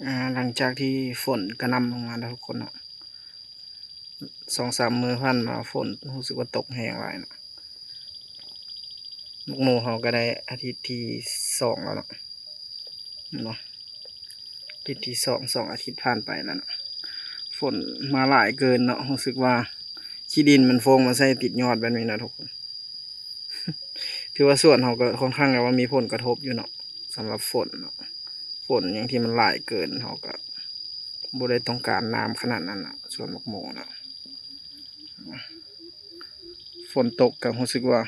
ອ່າ ຫຼັງຈາກທີ່ຝົນກະໜ່ຳລົງມາເນາະທຸກຄົນເນາະ, ສອງສາມມື້ຜ່ານມາຝົນຮູ້ສຶກວ່າຕົກແຮງຫຼາຍເນາະ. ໝາກໂມເຮົາກໍໄດ້ອາທິດທີສອງແລ້ວເນາະ ເນາະ ອາທິດທີສອງ ສອງອາທິດຜ່ານໄປແລ້ວເນາະ. ຝົນມາຫຼາຍເກີນເນາະ, ຮູ້ສຶກວ່າຂີ້ດິນມັນຟົງມາໃສ່ຕິດຍອດແບບນີ້ເນາະທຸກຄົນ. ຖືວ່າສວນເຮົາກໍຄ່ອນຂ້າງຈະວ່າມີຜົນກະທົບຢູ່ເນາະ ສຳລັບຝົນເນາະ. ຝົນຫຍັງທີ່ມັນຫຼາຍເກີນ ເຮົາກໍບໍ່ໄດ້ຕ້ອງການນ້ຳຂະໜາດນັ້ນນະ ສວນໝາກໂມນະ. ຝົນຕົກກໍຮູ້ສຶກວ່າ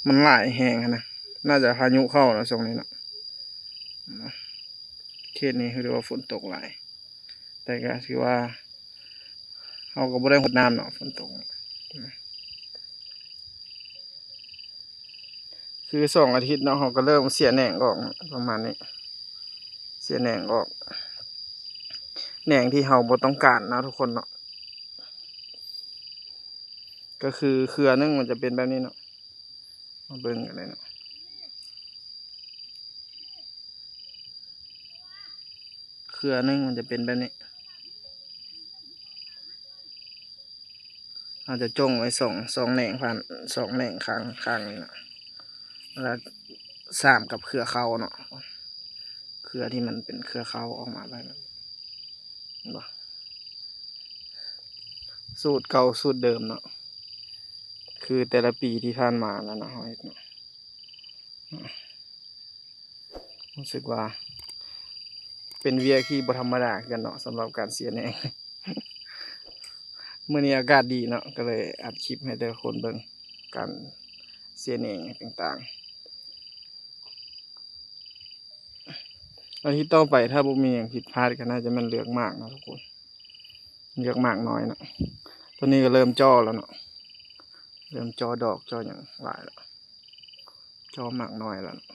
ມັນຫຼາຍແຮງຫັ້ນນະ, ໜ້າຈະພາຍຸເຂົ້ານະຊ່ວງນີ້ເນາະ. ເຂດນີ້ຄືວ່າຝົນຕົກຫຼາຍ ແຕ່ກໍຖືວ່າເຮົາກໍບໍ່ໄດ້ຫົດນ້ຳເນາະ ຝົນຕົກ. ຄືສອງອາທິດເນາະ ເຮົາກໍເລີ່ມເສຍແໜງອອກເນາະ ປະມານນີ້ ເສຍແໜງອອກ ແໜງທີ່ເຮົາບໍ່ຕ້ອງການເນາະທຸກຄົນເນາະ. ກໍຄືເຄືອໜຶ່ງມັນຈະເປັນແບບນີ້ເນາະ, ມາເບິ່ງກັນເລີຍເນາະ. ເຄືອໜຶ່ງມັນຈະເປັນແບບນີ້, ເຮົາຈະຈົ່ງໄວ້ສອງ ສອງແໜງ ຜ່ານສອງແໜງຂ້າງ ຂ້າງນີ້ເນາະ, ແລ້ວສາມກັບເຄືອເຄົ້າເນາະ, ເຄືອທີ່ມັນເປັນເຄືອເຄົ້າອອກມາແບບນີ້ ເຫັນບໍ່? ສູດເກົ່າສູດເດີມເນາະ, ຄືແຕ່ລະປີທີ່ຜ່ານມາແລ້ວເນາະ ເຮົາເຮັດເນາະ. ຮູ້ສຶກວ່າເປັນວຽກທີ່ບໍ່ທຳມະດາຄືກັນເນາະ ສຳລັບການເສຍແໜງ. ມື້ນີ້ອາກາດດີເນາະ ກໍເລີຍອັດຄລິບໃຫ້ແຕ່ລະຄົນເບິ່ງການເສຍແໜງຕ່າງໆ. ອາທິດຕໍ່ໄປຖ້າບໍ່ມີຫຍັງຜິດພາດກໍໜ້າຈະແມ່ນເລືອກໝາກເນາະທຸກຄົນ, ເລືອກໝາກນ້ອຍເນາະ. ຕອນນີ້ກໍເລີ່ມຈໍ່ແລ້ວເນາະ, ເລີ່ມຈໍ່ດອກຈໍ່ຫຍັງຫຼາຍແລ້ວ. ຈໍ່ໝາກນ້ອຍແລ້ວເນາະ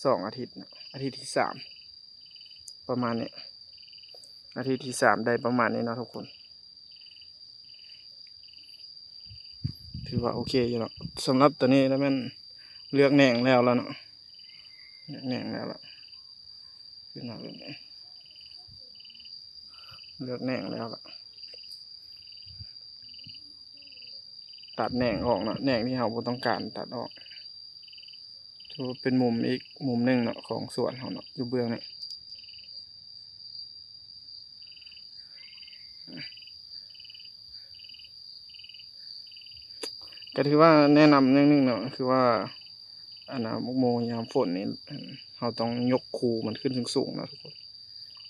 ສອງອາທິດເນາະ, ອາທິດທີສາມປະມານນີ້, ອາທິດທີສາມໄດ້ປະມານນີ້ເນາະທຸກຄົນ. ຖືວ່າໂອເຄຢູ່ເນາະ, ສຳລັບຕົວນີ້ລະແມ່ນເລືອກແໜງແລ້ວລະເນາະ, ເລືອກແໜງແລ້ວລະ ຂຶ້ນມາແບບນີ້ ເລືອກແໜງແລ້ວລະ. ຕັດແໜງອອກເນາະ, ແໜງທີ່ເຮົາບໍ່ຕ້ອງການຕັດອອກ. ຖືວ່າເປັນມຸມອີກມຸມໜຶ່ງເນາະ ຂອງສວນເຮົາເນາະ ຢູ່ເບື້ອງນີ້. ກໍຖືວ່າແນະນຳຢ່າງໜຶ່ງເນາະ ຄືວ່າ ອັນນ່າ ໝາກໂມຍາມຝົນນີ້ ເຮົາຕ້ອງຍົກຄູມັນຂຶ້ນສູງໆເນາະທຸກຄົນ,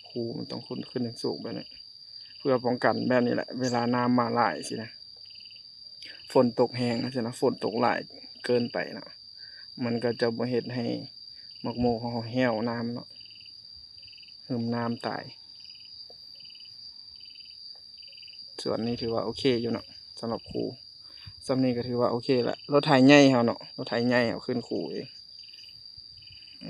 ຄູມັນຕ້ອງຂຶ້ນ ຂຶ້ນສູງໆແບບນີ້ ເພື່ອປ້ອງກັນແບບນີ້ແຫຼະ ເວລານ້ຳມາຫຼາຍຊີ້ນະ ຝົນຕົກແຮງຈັ່ງຊີ້ນະ ຝົນຕົກຫຼາຍເກີນໄປເນາະ ມັນກໍຈະບໍ່ເຮັດໃຫ້ໝາກໂມເຮົາແຫ້ວນ້ຳເນາະ ຫຶມນ້ຳຕາຍ. ສ່ວນນີ້ຖືວ່າໂອເຄຢູ່ເນາະ ສຳລັບຄູ ສ່ຳນີ້ກໍຖືວ່າໂອເຄລະ. ລົດໄຖໃຫຍ່ເຮົາເນາະ ລົດໄຖໃຫຍ່ເຮົາຂຶ້ນຄູເອງ. ໂ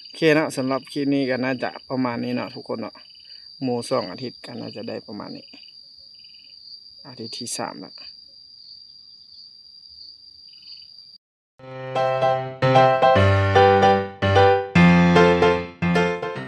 ອເຄເນາະ ສຳລັບຄລິບນີ້ກໍໜ້າຈະປະມານນີ້ເນາະທຸກຄົນເນາະ, ໂມສອງອາທິດກໍໜ້າຈະໄດ້ປະມານນີ້ ອາທິດທີສາມລະ.